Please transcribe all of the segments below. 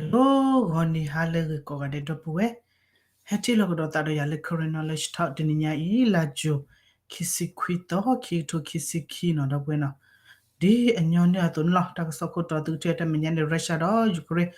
ဂီၤနံၤဟါလၢအဂ့ၤကိးဂၤဒဲး ဒီပုၢ်ဝဲၢ်, ဟဲထံၣ်လိာ်ကဒီးသးဒီးယၤလၢ Karen Knowledge Talk တနံၤညါအံၤ လါယူၤ ခံဆံခွံသီ ခံကထိခံဆံခံနီၤ ဒီပုၢ်ဝဲၢ်နီၤ. ဒ်အညီနုၢ်အသိးန့ၣ်လီၤ တၢ်ကစီၣ်ခိၣ်တီသုကထၢတၢ်မဲာ်ညါန့ၣ် Russia ဒီး Ukraine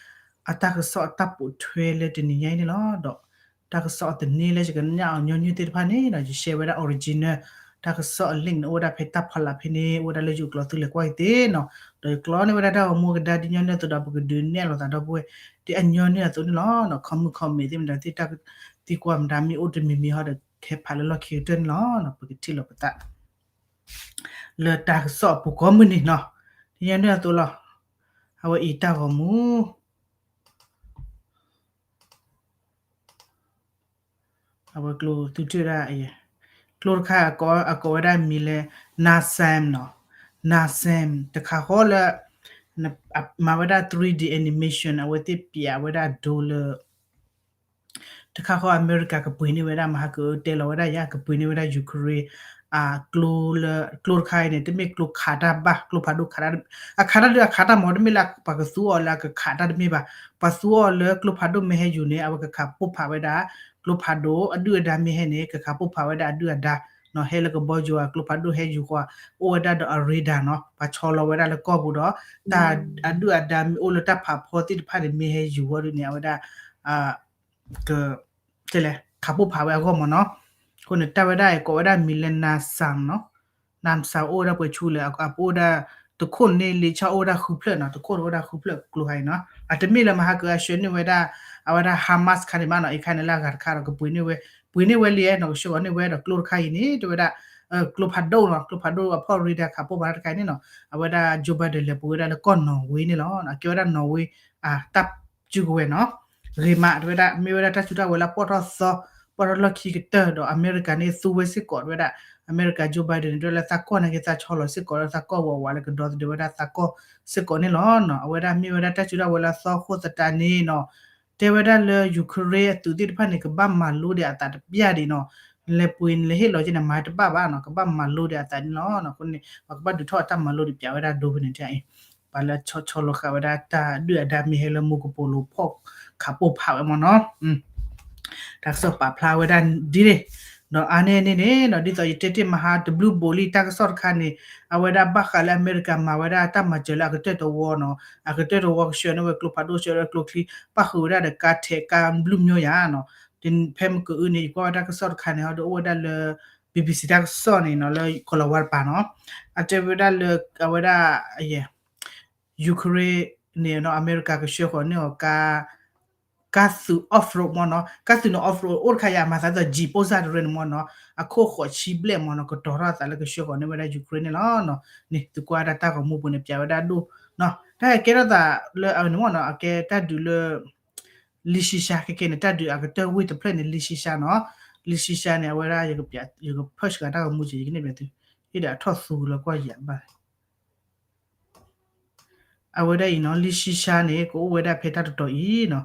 အတၢ်ကစီၣ်အတၢ်ပိာ်ထွဲလၢတနံၤညါအံၤန့ၣ်လီၤ. ဒီးတၢ်ကစီၣ်အတန့ၢ်လၢယကနၣ်အီၤညီနုၢ်သ့ၣ်တဖၣ်န့ၣ်ဒီး ယ share ဝဲဒၣ် original တၢ်ကစီၣ်အ link န့ၣ် အိၣ်ဝဲဒၣ်ဖဲတၢ်ဖီလာ်ဖဲန့ၣ် အိၣ်ဝဲဒၣ်လၢယိၤကျိာ် သုလဲၤကွၢ်က့ၤသ့နီၤ. ဒီးယကျိာ်န့ၢ်ဝဲဒၣ်တၢ်ဂီၤမူကဒါဒ်ညီနုၢ်အသိးဒီး ပကဒုးနဲၣ်လိာ်သးဒီပုၢ်ဝဲၢ် ဒ်အညီနုၢ်အသိးန့ၣ်လီၤ. comment comment သ့ၣ်မတၤသ့ၣ် တၢ်သံကွၢ်မတၤမ့ၢ်အိၣ်တမံၤမံၤဟီဒီး ကဟဲဖးလၢလီၢ်ခံကတၢၢ်န့ၣ်လီၤ. ပကထံၣ်လိာ်ပသး လၢတၢ်ကစီၣ်အပူၤကိးမုၢ်နံၤနီၤ. ဒ်ညီနုၢ်အသိးလီၤ. အဝဲအံၤတၢ်ဂီၤမူ အဝဲကျိသုထၢၣ်ဒၣ်, ကျိတခါအကိးဝဲဒၣ်မံၤလၢ Nasam နီၤ, Nasam တခါဃီလၢ မၤဝဲဒၣ် three D animation အဝဲသ့ၣ်ပျးဝဲဒၣ်ဒိလၢ တခါဃီအမဲရကၤကပှ့ၤန့ၢ်ဝဲဒၣ် မဟါကတဲလီၤဝဲဒၣ်ယၤ ကပှ့ၤန့ၢ်ဝဲဒၣ် Ukraine အကျိလၢ ကျိတခါအံၤန့ၣ် တမ့ၢ်ကျိခးတၢ်ဘၣ် ကျိဖးဒိၣ်ခးတၢ်, အခးတၢ်ဒုးအခးတၢ်မ့ၢ် တမ့ၢ်လၢပှၤကသူအီၤလၢအကခးတၢ်တမ့ၢ်ဘၣ်, ပှၤသူအီၤလၢကျိဖးဒိၣ်မ့ၢ်ဟဲယူၤန့ၣ် အဝဲကခးပိၢ်ဖးဝဲဒၣ် ကျိဖးဒိၣ်အဒုၣ်အဒါမ့ၢ်ဟဲန့ၣ် ကခးပိၢ်ဖးဝဲဒၣ်အဒုၣ်အဒါ နီၤ ဟဲလၢကဘီယူၤအကျိဖးဒိၣ်ဟဲယူၤဃီ အိၣ်ဝဲဒၣ်ဒီးအ radar နီၤ ပှၤဆီလီၤဝဲဒၣ်လၢကီၢ်ပူၤဒီး တၢ်အဒုၣ်အဒါမ့ၢ်အိၣ်လၢတၢ်ဖးဖီသ့ၣ်တဖၣ်န့ၣ် မ့ၢ်ဟဲယူၤဝဲဒၣ်န့ၣ် အဝဲဒၣ် က တဲလဲၣ် ခးပိၢ်ဖးဝဲအဂီၢ်မ့ၢ်နီၤ. အဃိန့ၣ် တၢ်ဝဲဒၣ်အံၤကိးဝဲဒၣ်မံၤလၢ Nasam နီၤ, Nasam အိၣ်ဝဲဒၣ်ပှဲၤဆူလၢ အအိၣ်ဝဲဒၣ် တခိၣ်န့ၣ်လံာ်ဆီအိၣ်ဝဲဒၣ်ဃုဖျၢၣ်နီၤ, တခိၣ်န့ၣ်အိၣ်ဝဲဒၣ်ဃုဖျၢၣ်ကျိခါအံၤနီၤ, အတမ့ၢ်လၢမဟါကအဆှၢန့ၢ်ဝဲဒၣ် အဝဲဒၣ် Hamas ခါန့ၣ်ဘၣ်နီၤ, အံၤခါန့ၣ်လၢအဂၤတခါဒီးကပှ့ၤန့ၢ်ဝဲ, ပှ့ၤန့ၢ်ဝဲလံနီၤ, ကဆှၢဃီၤန့ၢ်ဝဲဒီးကျိတခါအံၤန့ၣ် တဲဝဲဒၣ် ကျိဖးဒိၣ်နီၤ, ကျိဖးဒိၣ်အဖီၣ် radar ခးပိၢ်ဖးတၢ်တခါအံၤန့ၣ်နီၤ, အဝဲဒၣ် Joe Biden လဲၤပှ့ၤဝဲဒၣ်လၢကီၢ် Norway န့ၣ်လီၤ, အကဲဝဲဒၣ် Norway အတၢ်စုကဝဲၤနီၤ, ဂ့ၤမး တဲဝဲဒၣ် မ့ၢ်ဝဲဒၣ်တၢ်စုတၢ်ဝဲၤလၢပီၣ်ထီၣ်သီ, ပီၣ်ထီၣ်လီၢ်ခံကတၢၢ်ဒီး အမဲရကၤန့ၣ်သူဝဲစ့ၢ်ကီး တဲဝဲဒၣ်, အမဲရကၤ Joe Biden န့ၣ် တဲလၢသးကီၢ်နာ်က့သးဆီလီၤစ့ၢ်ကီး လၢသးကီၢ်ဝးဝးလၢကဒီသဒၢဝဲဒၣ်သးကီၢ်စ့ၢ်ကီးန့ၣ်လီၤ. အဝဲဒၣ်မ့ၢ်ဝဲဒၣ်တၢ်စုတၢ်ဝဲၤလၢအသီအဃိသတးန့ၣ်နီၤ, တဲဝဲဒၣ်လၢ Ukraine အသုးသ့ၣ်တဖၣ်န့ၣ် ကဘၣ်မၤလိဒံးအသးတပျၢ်ဒံးနီၤ, လဲၤပှ့ၤလဲၤဟ့ၣ်လီၤက့န့ၣ် မၤတဘၣ်ဘၣ်နီၤ, ကဘၣ်မၤလိဒံးအသးန့ၣ်လီၤ. အဃိန့ၣ် ပှၤကဘၣ်ဒုးထီၣ်အတၢ်မၤလိဒံးပျးဝဲဒၣ်ဒိဖဲန့ၣ်တၢ်အံၤ, ပှၤလၢဆီဆီလီၤဃာ်ဝဲဒၣ်တၢ်ဒုၣ်အဒါမ့ၢ်ဟဲလၢမူကပိာ်လိၤဖီၣ်ခးပိၢ်ဖးဝဲမ့ၢ်နီၤ တၢ်ကစီၣ်ပာ်ဖျါဝဲဒၣ်ဒ်န့ၣ်, ဒီးအါန့ၢ်န့ၣ်န့ၣ်ဒီး ဒ်သိးယတဲတ့ၢ်မဟါတဘျုးဘိးလံတၢ်ကစီၣ်တခါန့ၣ်, အဝဲဒၣ်ဘၣ်ဃးလၢအမဲရကၤမၤဝဲဒၣ်တၢ်မၤစၢၤလၢအကတၢၢ်တဝီနီၤ, အကတၢၢ်တဝီကဆှၢန့ၢ်ဝဲကျိဖးဒိၣ် ဆှၢဝဲကျိချံ, ပၣ်ဃုာ်ဝဲဒၣ်ဒီးကါထဲးကါဘျုးမျိၤယၤနီၤ, ဖဲမုၢ်ကအုန့ၣ် ယကွၢ်ဝဲဒၣ်တၢ်ကစီၣ်တခါန့ၣ် ဟီဒီးအိၣ်ဝဲဒၣ်လၢ BBC တၢ်ကစီၣ်န့ၣ်နီၤ လၢကီၤလၤဝါတပၤနီၤ, အတဲဝဲဒၣ်လၢ အဝဲဒၣ် Ukraine န့ၣ်နီၤ အမဲရကၤကဆှၢဃီၤန့ၢ်အီၤ ကါသုး off-road မ့ၢ်နီၤ, ကါသုးန့ၣ် off-road အိၣ်တခါယၤ မၤသးဒ်သိး Jeep ပိၢ်စၢ်တရၢန့ၣ်မ့ၢ်နီၤ, အခိၣ်ဃိးဆံဘျဲၣ်မ့ၢ်နီၤ, ကတီၤထီၣ်အသးလၢကဆှၢဃီၤန့ၢ်ဝဲဒၣ် Ukraine န့ၣ်လီၤ. န့ၣ် သုကွၢ်ဒၣ်တၢ်ဂီၤမူပူၤန့ၣ် ပျးဝဲဒၣ်ဒိၣ်နီၤ, တၢ်ကဲထီၣ်သးလၢအန့ၣ်မ့ၢ်နီၤ အကဲတၢ်ဒုးလၢ လံၡံၡါ ခဲကဲန့ၣ် တၢ်ဒုးအကတၢၢ်ဝ့ၢ်တဖျၢၣ်န့ၣ် လံၡံၡါနီၤ, လံၡံၡါန့ၣ် အဝဲဒၣ် ယကဖၢၣ်စှၤတၢ်ဂီၤမူက့ၤ ယကန့ၢ်ဘၣ်သု, ဟ့ၣ်ဒီးအထီၣ်သူလီၤကွၢ်ယၤဘၣ် အဝဲဒၣ်အံၤနီၤ လံၡံၡါန့ၣ် ကအိၣ်ဝဲဒၣ်ဖဲတၢ်တတီၤအံၤနီၤ,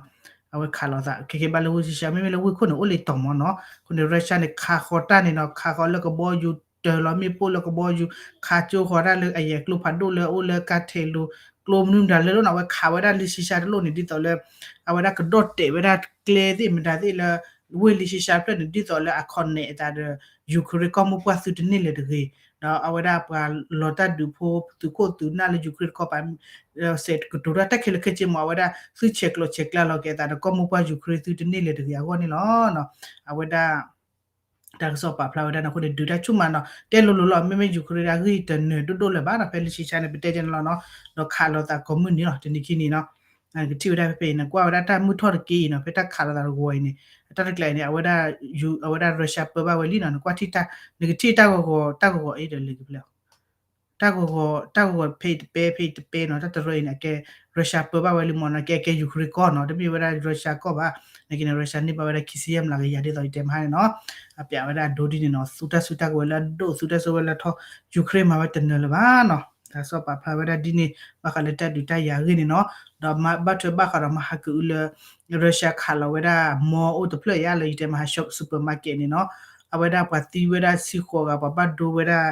အဝဲခးလိာ်သး ခဲကဲဘၣ်လၢဝ့ၢ်လံၡံၡါ မ့မ့ၢ်လၢဝ့ၢ်ခိၣ်န့ၣ် အိၣ်လၢတီၤမ့ၢ်နီၤ, အဃိန့ၣ် Russia န့ၣ် ခးဃီၤတၢ်န့ၣ်နီၤ ခးဃီၤလၢကဘီယူၤ တၢၤလီၤမ့ၣ်ပိၢ်လၢကဘီယူၤ ခးကၠိဃီၤတၢ်လၢအယဲၢ်ကျိဖးဒိၣ်လၢအအိၣ်လၢကါထဲးလိၤ ကျိမနုၤမတၤလၢလီၤနီၤ, အဝဲခးဝဲဒၣ်လံၡံၡါတလိၣ်န့ၣ် ဒ်သိးလၢ အဝဲဒၣ်ကဒီၣ်တဲာ်ဝဲဒၣ်ကျဲသ့ၣ်မတၤသ့ၣ်လၢ ဝ့ၢ်လံၡံၡါတဖျၢၣ်န့ၣ် ဒ်သိးလၢအ connect အသးဒီး Ukraine ကီၢ်မိၢ်ပှၢ်သုတန့ၢ်လၢၤတဂ့ၤ, ဒီးအဝဲဒၣ်ပှၤလီၤတၢ်ဒုးဖိသုးခိၣ်သုးနၢ်လၢ Ukraine တခီပၤ စဲးကတိၤတၢ်ခဲလၢာ်ခဲဆ့မ့ၢ် အဝဲဒၣ်သုဆဲးကျိးဆဲးကျၢလီၤက့ၤအသးဒီးကီၢ်မိၢ်ပှၢ် Ukraine သုတန့ၢ်လၢၤတဂ့ၤအဂီၢ်န့ၣ်လီၤ. အဝဲဒၣ် တၢ်ကစီၣ်ပာ်ဖျါဝဲဒၣ်န့ၣ်အဃိန့ၣ် ဒုးတၢ်ဆူၣ်မးနီၤ တဲလိၤလိၤလီၤ မ့မ့ၢ် Ukraine အဂံၢ်တနၢၤဒိၣ်ဒိၣ်လၢၤဘၣ်နီၤ ဖဲလံၡံၡါန့ၣ် ပတဲကဲန့ၣ်လီၤနီၤ ဒီးခးလိာ်သးကိးမုၢ်နံၤလီၤ တနံၤခံနံၤနီၤ ကထံၣ်ဝဲဒၣ်ဖဲဖဲအံၤ နကွၢ်ဝဲဒၣ်တၢ်မုၢ်ထီၣ်တက့ၢ်အံၤနီၤ ဖဲတၢ်ခးလိာ်သးတဝီၤအံၤန့ၣ် အတၢ်တကျးအံၤန့ၣ် အဝဲဒၣ် အဝဲဒၣ် Russia ပၢဘၣ်ဝဲလံနီၤ နကွၢ်ထံၣ်တၢ် နကထံၣ်တၢ်ဂီၤဂီၤ တၢ်ဂီၤဂီၤအံၤဒီးလဲၤကဖျဲၣ် တၢ်ဂီၤဂီၤ တၢ်ဂီၤဂီၤဖဲအံၤတပဲ ဖဲအံၤတပဲနီၤ တၢ်တရၢအံၤန့ၣ် အကဲ Russia ပၢဘၣ်ဝဲလံမ့ၢ်နီၤ ကဲ ကဲ Ukraine ကီၢ်နီၤ တမ့ၢ်ဝဲဒၣ် Russia ကီၢ်ဘၣ် နာ်က့န့ၣ် Russia န့ၢ်ဘၣ်ဝဲဒၣ် ခံဆံယဲၢ်မျးကယၤ ဒ်သိးယတဲမဟါန့ၣ်နီၤ အပျးဝဲဒၣ်အဒိဒ်န့ၣ်နီၤ သူတၢ်စုတၢ်ကဝဲၤလၢအဒိၣ် သူတၢ်စုဝဲလၢထီ Ukraine မၤဝဲတနၢၤလၢၤဘၣ်နီၤ တၢ်ကစီၣ်ပာ်ဖျါဝဲဒၣ်ဒ်န့ၣ် ဘၣ်ဃးလၢတၢ်ဒုးတၢ်ယၤအဂ့ၢ်န့ၣ်နီၤ ဒီးဘၣ်ထွဲဘၣ်ဃးဒီးမဟါကအုလၢ Russia ခးလီၤဝဲဒၣ် mall အိၣ်တဖျၢၣ်ယါလၢယတဲမဟါ shop supermarket န့ၣ်နီၤ အဝဲဒၣ်ပှၤသံဝဲဒၣ်ဆံဃိးဂၤ ပှၤဘၣ်ဒိဝဲဒၣ်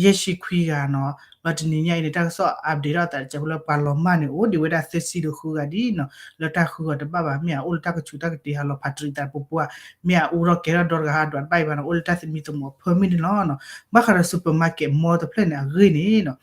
ယဲၢ်ဆံခွံဂၤနီၤ, လီၤတနံၤညါအံၤန့ၣ် တၢ်ကစီၣ် update ထီၣ်အသးတစဲးဖိလၢပှၤလီၤမၢ်န့ၣ် အိၣ်ဒံးဝဲဒၣ်သၢဆံဒီးဃုဂၤဒ်နီၤ, လၢတၢ်ဃုဂၤတဘၣ်ဘၣ် မ့ၢ်အအိၣ်လၢတၢ်ကဆူးတၢ်ကတ့ၤဟးလီၤဖးတရံးသးတပူၤပူၤဧါ, မ့ၢ်အအူထီၣ်ကဲထီၣ်ဒီတဂၤဟးဒွးတဘၣ်အံၤဘၣ်နီၤ, အိၣ်လၢတၢ်သမံသမိးအဖၢမုၢ်န့ၣ်လီၤနီၤ. ဘၣ်ဃးဒီး supermarket mall တဖျၢၣ်န့ၣ်အဂ့ၢ်န့ၣ်နီၤ,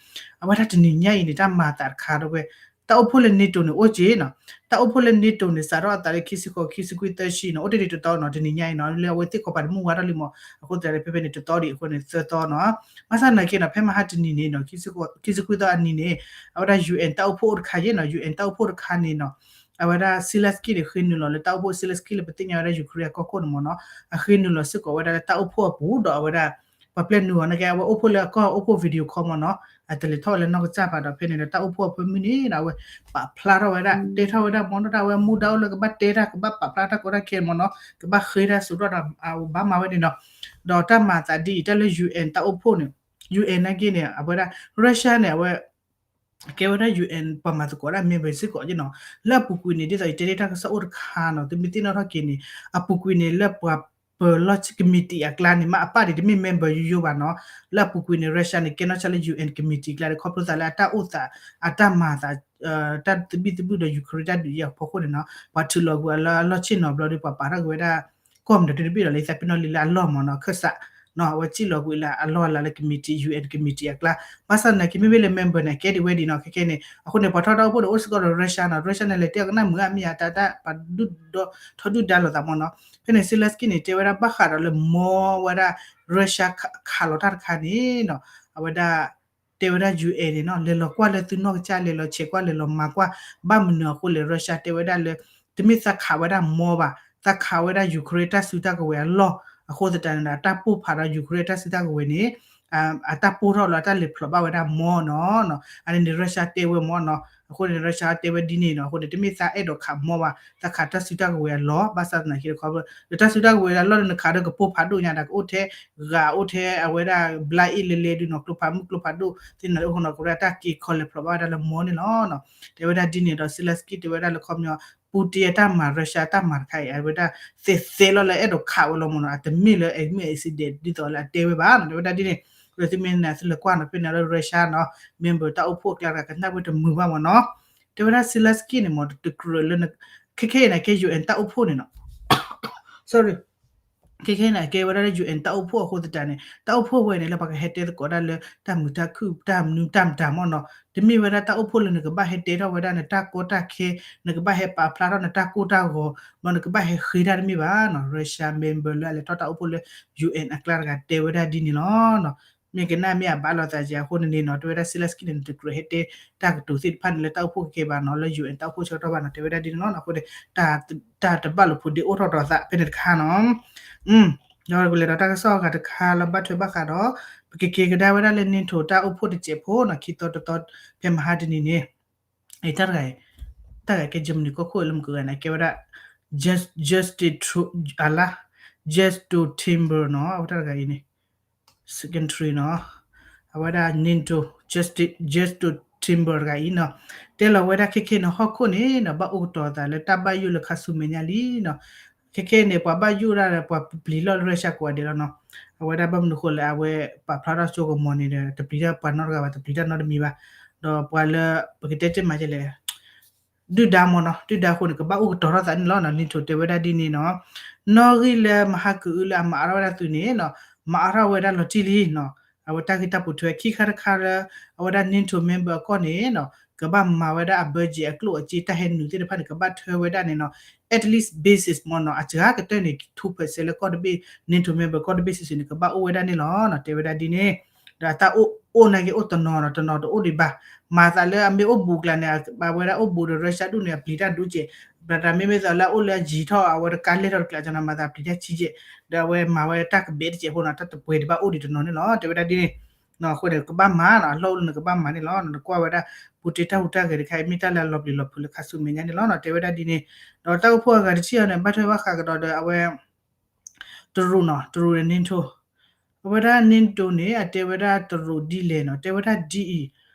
အဝဲဒၣ်တနံၤညါအံၤန့ၣ် တၢ်မၤအသးတခါဒီးဝဲ တၢ်အိၣ်ဖှိၣ်လၢ NATO န့ၣ် အိၣ်က့နီၤ. တၢ်အိၣ်ဖှိၣ်လၢ NATO န့ၣ် စးထီၣ်အသးလၢခံဆံဃိး ခံဆံခွံ သၢဆံနီၤ, အိၣ်တ့ၢ်ဒံးတသီနီၤ, တနံၤညါအံၤနီၤ, လၢအဝဲသ့ၣ်ကီးပၤတမုၢ်ဝါထီၣ်လံမး, အဃိသတးန့ၣ် ဖဲဖဲန့ၣ် တသီဒံးအဃိန့ၣ် သၢသီနီၤ. ဘၣ်ဆၣ်သနာ်က့နီၤ, ဖဲမဟါတနံၤန့ၣ်နီၤ, ခံဆံခွံသီအနံၤန့ၣ် အဝဲဒၣ် UN တၢ်အိၣ်ဖှိၣ်အိၣ်တခါယ့ၣ်နီၤ, UN တၢ်အိၣ်ဖှိၣ်တခါန့ၣ်နီၤ, အဝဲဒၣ် Zelensky န့ၣ် ဃ့နုာ်လီၤလၢတၢ်အိၣ်ဖှိၣ်, Zelensky လၢပသ့ၣ်ညါဝဲဒၣ် Ukraine အကီၢ်ခိၣ်န့ၣ်မးနီၤ, အဃ့နုာ်လီၤစ့ၢ်ကီးဝဲဒၣ်လၢတၢ်အိၣ်ဖှိၣ်အပူၤဒီးအဝဲဒၣ် ပှၤပျဲနုာ်အီၤနာ်က့ အဝဲအိၣ်ဖှိၣ်လၢအကီၢ်အိၣ်ဖှိၣ် video call မးနီၤ, အတလဲၤထီၣ်ဝဲလၢနီၢ်ကစၢ်ဘၣ်ဒီး ဖဲန့ၣ်ဒီးတၢ်အိၣ်ဖှိၣ်အဖၢမုၢ်န့ၣ်ဒီး အဝဲပာ်ဖျါထီၣ်ဝဲဒၣ် တဲထီၣ်ဝဲဒၣ်မးနီၤ, တၢ်ဝဲမူဒါအိၣ်လၢကဘၣ်တဲတၢ် ကဘၣ်ပာ်ဖျါတၢ်ကီတၢ်ခဲမးနီၤ, ကဘၣ်ဃ့တၢ်စိာ်ထီၣ်ဒီး အဘၣ်မၤဝဲန့ၣ်နီၤ. ဒီးတၢ်မၤအသးဒ်အံၤ တၢ်လၢ UN တၢ်အိၣ်ဖှိၣ်န့ၣ်, UN နာ်က့န့ၣ် အဝဲဒၣ် Russia န့ၣ် အဝဲ ကဲဝဲဒၣ် UN ပှၤမၤသကိးဒၣ် member စ့ၢ်ကီးနီၤ, လၢအပူၤကွံာ်န့ၣ် ဒ်သိးယတဲတ့ၢ်တၢ်ကစီၣ်အိၣ်တခါနီၤ, သုမ့ၢ်သ့ၣ်နီၣ်ထီၣ်က့ၤန့ၣ် အပူၤကွံာ်န့ၣ် လၢပှၤပၢၤလီၢ် committee အကျါန့ၣ် မ့ၢ်အပၣ်ဒံးတမ့ၢ် member ယိယိဘၣ်နီၤ, လၢအပူၤကွံာ်န့ၣ် Russia န့ၣ် ကဲနီၢ်ဆါလၢ UN committee အကျါဒီး ခီဖျိသးလၢအတၢ်အိၣ်သး အတၢ်မၤသး တၢ်သဘံၣ်သဘုၣ်ဒီး Ukraine တၢ်ဒုးယၤအဖီခိၣ်န့ၣ်နီၤ, ပှၤထုးလီၤကွံာ်အလီၢ်ဆ့ၣ်နီၤဘျီဒီး ပှၤပာ်ထီၣ်က့ၤဝဲဒၣ် ကီၢ်မနုၤတဘ့ၣ်ဒီး လၢသးပ့ၤနီၣ်လံလၢအလီၢ်မးနီၤ, ခၢၣ်စးနီၤ, အဝဲစံၣ်လီၤကွံာ်လၢအလီၢ်အလၤလၢ committee, UN committee အကျါ, ဘၣ်ဆၣ်သနာ်က့ မ့မ့ၢ်လၢ member န့ၣ် ကဲဒံးဝဲဒံးနီၤ, ခဲခဲန့ၣ် အဃိန့ၣ် ပှၤထီၣ်တၢ်အိၣ်ဖှိၣ်န့ၣ် အိၣ်စ့ၢ်ကီးဒီး Russia နီၤ, Russia န့ၣ် လဲၤတဲအီၤကနၣ်မုာ်အါမ့ၢ်ဧါ, တၢ်တၢ်ပှၤဒုၣ်ဒီ ထီဒုၣ်ဒါလိာ်သးမးနီၤ, ဖဲန့ၣ် Zelensky န့ၣ် တဲဝဲဒၣ်ဘၣ်ဃးဒီးလၢမီဝဲဒၣ် Russia ခးလီၤတၢ်တခါန့ၣ်နီၤ, အဝဲဒၣ် တဲဝဲဒၣ် UN န့ၣ်နီၤ, လဲၤလီၤကွၢ်လၢသုနီၢ်ကစၢ် လဲၤလီၤဆဲးကွၢ် လဲၤလီၤမၤကွၢ်, ဘၣ်မနုၤအဃိလဲၣ် Russia တဲဝဲဒၣ်လၢ တမ့ၢ်သးခးဝဲဒၣ်မီဘၣ်, သးခးဝဲဒၣ် Ukraine တၢ်စုတၢ်ကဝဲၤအလီၢ်, အဃိသတးန့ၣ်ဒီး အတၢ်ပိၢ်ဖးဒီး Ukraine တၢ်စုတၢ်ကဝဲၤန့ၣ် အတၢ်ပိၢ်ထီၣ်လၢအတၢ်လဲၤဖျိးဘၣ်ဝဲဒၣ်မီနီၤ, အန့ၣ်န့ၣ် Russia တဲဝဲမီနီၤ, အဃိန့ၣ် Russia တဲဝဲဒ်န့ၣ်နီၤ, အဃိန့ၣ် တမ့ၢ်သးအဲၣ်ဒိးခးမီဘၣ်, သးခးတၢ်စုတၢ်ကဝဲၤအလီၢ်, ဘၣ်ဆၣ်သနာ်က့တခီ ဒီးတၢ်စုတၢ်ကဝဲၤအလီၢ်န့ၣ် နခးဒီးကပိၢ်ဖးဒိၣ်ညါဒီး ကအိၣ်ထဲ ဂၤအိၣ်ထဲအဝဲဒၣ် ဘျါအ့ၣ်လဲလဲဒုနီၤ, ကျိဖးမုၢ်ကျိဖးဒိၣ်သ့ၣ်န့ၣ် အိၣ်ဃိနီၤ, ကဝဲဒၣ်တၢ်က့ၤခီလဲၤဖျိးဘၣ်ဝဲဒၣ်လၢမီန့ၣ်လီၤ. တဲဝဲဒၣ်ဒ်န့ၣ်ဒီး Zelensky တဲဝဲဒၣ်လၢခီပညီ Putin အတၢ်မၤ Russia တၢ်မၤတခါအံၤ အဝဲဒၣ်သဲးသဲလီၤလၢအဲၣ်ဒိးခးဝဲလီၤမးနီၤ, အတမ့ၢ်လၢ အမ့ၢ် accident ဒ်သိးလၢအတဲဝဲဘၣ်နီၤ, တဲဝဲဒၣ်ဒ်န့ၣ်, ဒီးသုမ့ၢ်နၤသုလဲၤကွၢ်နီၤ ဖဲန့ၣ်လၢ Russia နီၤ member တၢ်အိၣ်ဖှိၣ်အကျါတဂၤ ကနၣ်ဝဲတမုာ်ဘၣ်မးနီၤ, တဲဝဲဒၣ် Zelensky န့ၣ်မး တကြၢးလၢ ခဲခဲအံၤန့ၣ် ကဲ UN တၢ်အိၣ်ဖှိၣ်န့ၣ်နီၤ sorry, ခဲခဲန့ၣ် အကဲဝဲဒၣ်လၢ UN တၢ်အိၣ်ဖှိၣ်အဃိသတးန့ၣ် တၢ်အိၣ်ဖှိၣ်ဝဲန့ၣ် လၢပှၤကဟဲတဲသကိးဒၣ်လၢ တၢ်မုာ်တၢ်ခုၣ် တၢ်မနုၤတၢ်မတၤမးနီၤ, တမ့ၢ်ဝဲဒၣ်တၢ်အိၣ်ဖှိၣ်လၢနကဘၣ်ဟဲတဲထီၣ်ဝဲဒၣ်နတၢ်ကီတၢ်ခဲ, နကဘၣ်ဟဲပာ်ဖျါထီၣ်နတၢ်ကိၢ်တၢ်ဂီၤ, ဘျီနကဘၣ်ဟဲဃ့တၢ်တမ့ၢ်ဘၣ်နီၤ, Russia member လၢအလဲၤထီၣ်တၢ်အိၣ်ဖှိၣ်လၢ UN အကျါတဂၤ တဲဝဲဒၣ်ဒ်န့ၣ်လီၤ. မ့ၢ်ကနၣ်မ့ၢ်အဘၣ်လိာ်သးကဲ အဃိန့ၣ်န့ၣ်နီၤ, တဲဝဲဒၣ် Zelensky န့ၣ် တကြၢးဟဲတဲတၢ်ကတိၤသ့ၣ်တဖၣ်န့ၣ် လၢတၢ်အိၣ်ဖှိၣ်ခဲခဲဘၣ်နီၤ, လၢ UN တၢ်အိၣ်ဖှိၣ်ဆၢကတီၢ်ဘၣ်နီၤ, တဲဝဲဒၣ်ဒ်န့ၣ်လီၤ. အဃိန့ၣ် တၢ်တဘၣ်လိာ်ဖိဒ့အိၣ်ထီၣ်ဒီးသးဖဲန့ၣ်တခါနီၤ. ဒီးပလဲၤဒီးတၢ်ကစီၣ်အဂၤတခါလၢဘၣ်ထွဲဘၣ်ဃးဒီး ပကက့ၤကဒါဝဲဒၣ်လၢ NATO တၢ်အိၣ်ဖှိၣ်တစဲးဖိနီၤ, ခံသီတသီ ဖဲမဟါတနံၤန့ၣ် တၢ်တဂၤအံၤ တၢ်တဂၤကဲ Germany ကီၢ်ခိၣ်လၢမုၢ်ကဂၤန့ၣ် ကဲဝဲဒၣ် Jens Stoltenberg နီၤ, အဝဲတၢ်တဂၤအံၤန့ၣ် secretary နီၤ, အဝဲဒၣ် NATO Jens Stoltenberg တဂၤအံၤနီၤ, တဲလီၤဝဲဒၣ်ခဲခဲန့ၣ် ဟီၣ်ခိၣ်န့ၣ်နီၤ ဘၣ်အိၣ်ကတီၤသးလၢတၢ်ဘၣ်ယိၣ်လၢခါဆူမဲာ်ညါလံနီၤ, ခဲခဲန့ၣ် ပှၤဘၣ်ယိၣ်ဒၣ်ဒီး ပှၤပျံၤလီၢ်လၢ Russia ကိးဂၤဒဲးလီၤနီၤ, အဝဲဒၣ်ဘၣ်မနုၤဃိလဲၣ် အဝဲပာ်ဖျါထီၣ်စိကမီၤန့ၣ်ဒီး တပျံၤတၢ်ပှၤနီတဂၤဘၣ်, တပျံၤတၢ်နီတမံၤဘၣ်, ဒီးပှၤလၢ ပကတဲတ့ၢ်မးကလဲၣ် ဒုၣ်ဒါမ့ၢ်နီၤ, ဒုၣ်ဒါအဃိန့ၣ် ကဘၣ်အိၣ်ကတီၤထီၣ်သးန့ၣ်လီၤနီၤ, NATO တဲဝဲဒၣ်ဒ်န့ၣ်နီၤ, နီၣ်ဂံၢ်လၢမဟါကအုလၢအမၤအါထီၣ်ဝဲဒၣ်သုးန့ၣ်နီၤ, မၤအါထီၣ်ဝဲဒၣ်လီၤတံၢ်လံနီၤ, အဝဲတၢ်ဂ့ၢ်တၢ်ပိာ်ထွဲခံခါတခါလၢ အဝဲဒၣ် NATO member အကီၢ်န့ၣ်နီၤ, ကဘၣ်မၤဝဲဒၣ်အ budget အကျိၣ်အစ့တၢ်ဟဲနုာ်သ့ၣ်တဖၣ်န့ၣ် ကဘၣ်ထၢဝဲဒၣ်န့ၣ်နီၤ, at least basis မ့ၢ်နီၤ, အစှၤကတၢၢ်န့ၣ် two percent လၢကီၢ်တဘ့ၣ် NATO member ကီၢ်တဘ့ၣ်စုာ်စုာ်န့ၣ် ကဘၣ်အိၣ်ဝဲဒၣ်န့ၣ်လီၤနီၤ, တဲဝဲဒၣ်ဒ်န့ၣ် ဒီးအတၢ်အိၣ် အိၣ်နာ်က့အိၣ်တနီၤနီၤ, တနီၤတအိၣ်ဒံးဘၣ်, မၤသးလၢအမ့ၢ်အိၣ်ဘူးကျါန့ၣ် အဝဲဒၣ်အိၣ်ဘူးဒီး Russia ဒူၣ်န့ၣ် အပျံၤတၢ်ဒိၣ်ကဲး, ဘၣ်တၢ်မ့မ့ၢ်သိးလၢအအိၣ်လၢအယံၤထီၣ် အဝဲတကါလဲၢ်ထီၣ်တကျါကနီၤ မၤသးပျံၤတၢ်ဆံးကဲး, ဒီးအဝဲမၤဝဲတၢ်ကဘဲးတစဲးဖိနီၤ, တၢ်တပှဲၤဒံးဘၣ်အိၣ်ဒံးတနီၤန့ၣ်လီၤ, တဲဝဲဒၣ်ဒ်န့ၣ်, အဃိန့ၣ် ကဘၣ်မၤနီၤ, အလီၢ်အိၣ်လၢနကဘၣ်မၤန့ၣ်လီၤ, နကွၢ်ဝဲဒၣ် Putin တၢ်ဟူးတၢ်ဂဲၤတခါအံၤ မ့ၢ်တၢ်လၢအလီၤပျံၤလီၤဖုးလၢခါဆူမဲာ်ညါန့ၣ်လီၤနီၤ, တဲဝဲဒၣ်ဒ်န့ၣ်, ဒီးတၢ်အိၣ်ဖှိၣ်အဂၤတထံၣ်အီၤန့ၣ် ဘၣ်ထွဲဘၣ်ဃးကဒီးဒီးအဝဲ တရူးနီၤ, တရူးန့ၣ် NATO, အဝဲဒၣ် NATO န့ၣ် အတဲဝဲဒၣ်တရူးဒ်လဲၣ်နီၤ, တဲဝဲဒၣ်ဒ်အံၤ,